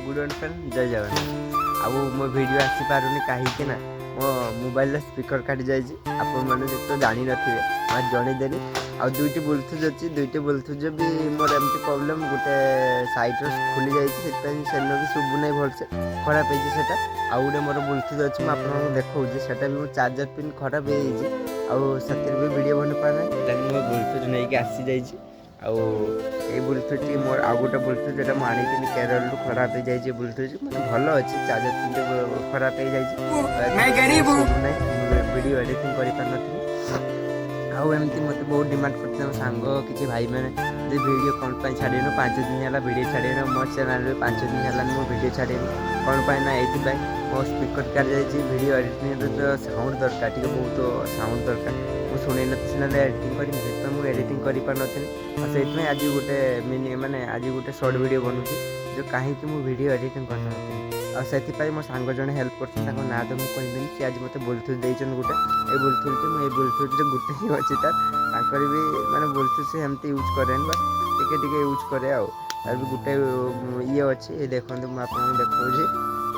Good one friend, ଜୟ ଜଗନ୍ନାଥ। ଆଉ ମୋ video ଆସିପାରୁନି କାହିଁକି ନା ମୋ ମୋବାଇଲର ସ୍ପିକର କାଟି ଯାଇଛି। ଆପଣମାନେ ତ ଜାଣିନଥିବେ, ମୁଁ ଜଣେଇଦେଲି। ଆଉ ଦୁଇଟି ବ୍ଲୁଟୁଥ୍ ଅଛି। ଦୁଇଟି ବ୍ଲୁଟୁଥ୍ ବି ମୋର ଏମିତି ପ୍ରୋବ୍ଲେମ୍, ଗୋଟେ ସାଇଡ଼୍ର ଖୋଲି ଯାଇଛି, ସେଥିପାଇଁ ସେଦିନ ବି ଶୁଭୁ ନାହିଁ ଭଲସେ, ଖରାପ ହେଇଛି ସେଇଟା। ଆଉ ଗୋଟେ ମୋର ବ୍ଲୁଟୁଥ୍ ଅଛି, ମୁଁ ଆପଣଙ୍କୁ ଦେଖାଉଛି। ସେଇଟା ବି ମୋ ଚାର୍ଜର ପିନ୍ ଖରାପ ହେଇଯାଇଛି, ଆଉ ସେଥିରେ ବି ଭିଡ଼ିଓ ବନେଇ ପାରୁନାହିଁ। ତାହେଲେ ମୁଁ ବ୍ଲୁଟୁଥ୍ ନେଇକି ଆସିଯାଇଛି। ଆଉ ଏଇ ବ୍ଲୁଟୁଥ୍ଟି ମୋର ଆଉ ଗୋଟେ ବ୍ଲୁଟୁଥ୍, ଯେଉଁଟା ମୁଁ ଆଣିଥିଲି କେରଳରୁ, ଖରାପ ହେଇଯାଇଛି। ବ୍ଲୁଟୁଥ୍ ମାନେ ଭଲ ଅଛି, ଚାର୍ଜର ପିନ୍ଟି ଖରାପ ହେଇଯାଇଛି, ନାହିଁ, ଭିଡ଼ିଓ ଏଡ଼ିଟିଂ କରିପାରିନଥିଲି। ଆଉ ଏମିତି ମୋତେ ବହୁତ ଡିମାଣ୍ଡ କରିଥିଲେ ମୋ ସାଙ୍ଗ, କିଛି ଭାଇମାନେ ଯେ ଭିଡ଼ିଓ କ'ଣ ପାଇଁ ଛାଡ଼ିନୁ, 5 ଦିନ ହେଲା ଭିଡ଼ିଓ ଛାଡ଼ିନୁ। ମୋ ଚ୍ୟାନେଲ୍ରେ 5 ଦିନ ହେଲାନି ମୁଁ ଭିଡ଼ିଓ ଛାଡ଼ିନି। କ'ଣ ପାଇଁ ନା ଏଇଥିପାଇଁ, ମୋ ସ୍ପିକର୍ କାଟି ଯାଇଛି। ଭିଡ଼ିଓ ଏଡ଼ିଟିଂରେ ତ ସାଉଣ୍ଡ ଦରକାର, ଟିକେ ବହୁତ ସାଉଣ୍ଡ ଦରକାର। ମୁଁ ଶୁଣେଇ ନଥିଲି ସିନା ଏଡ଼ିଟିଂ କରିବି। ସେଥିପାଇଁ ମୁଁ ଏଡ଼ିଟିଂ କରିପାରୁନଥିଲି। ଆଉ ସେଇଥିପାଇଁ ଆଜି ଗୋଟେ ମିନି, ମାନେ ଆଜି ଗୋଟେ ସର୍ଟ ଭିଡ଼ିଓ ବନଉଛି ଯେ କାହିଁକି ମୁଁ ଭିଡ଼ିଓ ଏଡ଼ିଟିଂ କରିନଥିଲି। ଆଉ ସେଥିପାଇଁ ମୋ ସାଙ୍ଗ ଜଣେ ହେଲ୍ପ କରୁଛନ୍ତି, ତାଙ୍କ ନାଁ ତ ମୁଁ କହିବିନି। ସେ ଆଜି ମୋତେ ବ୍ଲୁଟୁଥ୍ ଦେଇଛନ୍ତି ଗୋଟେ। ଏଇ ବ୍ଲୁଟୁଥ୍ଟି ମୁଁ, ଏଇ ବ୍ଲୁଟୁଥ୍ରେ ଗୋଟେ ହିଁ ଅଛି ତାର। ତାଙ୍କର ବି ମାନେ ବ୍ଲୁଟୁଥ୍ ସେ ଏମିତି ୟୁଜ୍ କରେନି, ବାସ୍ ଟିକେ ଟିକେ ୟୁଜ୍ କରେ। ଆଉ ତାର ବି ଗୋଟେ ଇଏ ଅଛି। ଏ ଦେଖନ୍ତୁ, ମୁଁ ଆପଣଙ୍କୁ ଦେଖାଉଛି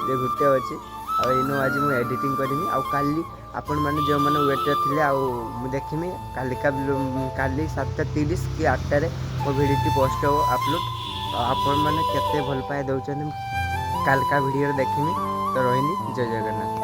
ଯେ ଗୋଟେ ଅଛି। ଆଉ ଏଇନୁ ଆଜି ମୁଁ ଏଡ଼ିଟିଂ କରିବି। ଆଉ କାଲି ଆପଣମାନେ ଯେଉଁମାନେ ୱେଟ୍ରେ ଥିଲେ, ଆଉ ମୁଁ ଦେଖିମି କାଲିକା, କାଲି 7:30 କି 8ଟାରେ ମୋ ଭିଡ଼ିଓଟି ପୋଷ୍ଟ ହେବ, ଅପଲୋଡ଼। ଆଉ ଆପଣମାନେ କେତେ ଭଲ ପାଇବା ଦେଉଛନ୍ତି, କାଲିକା ଭିଡ଼ିଓରେ ଦେଖିମି। ତ ରହିଲି, ଜୟ ଜଗନ୍ନାଥ।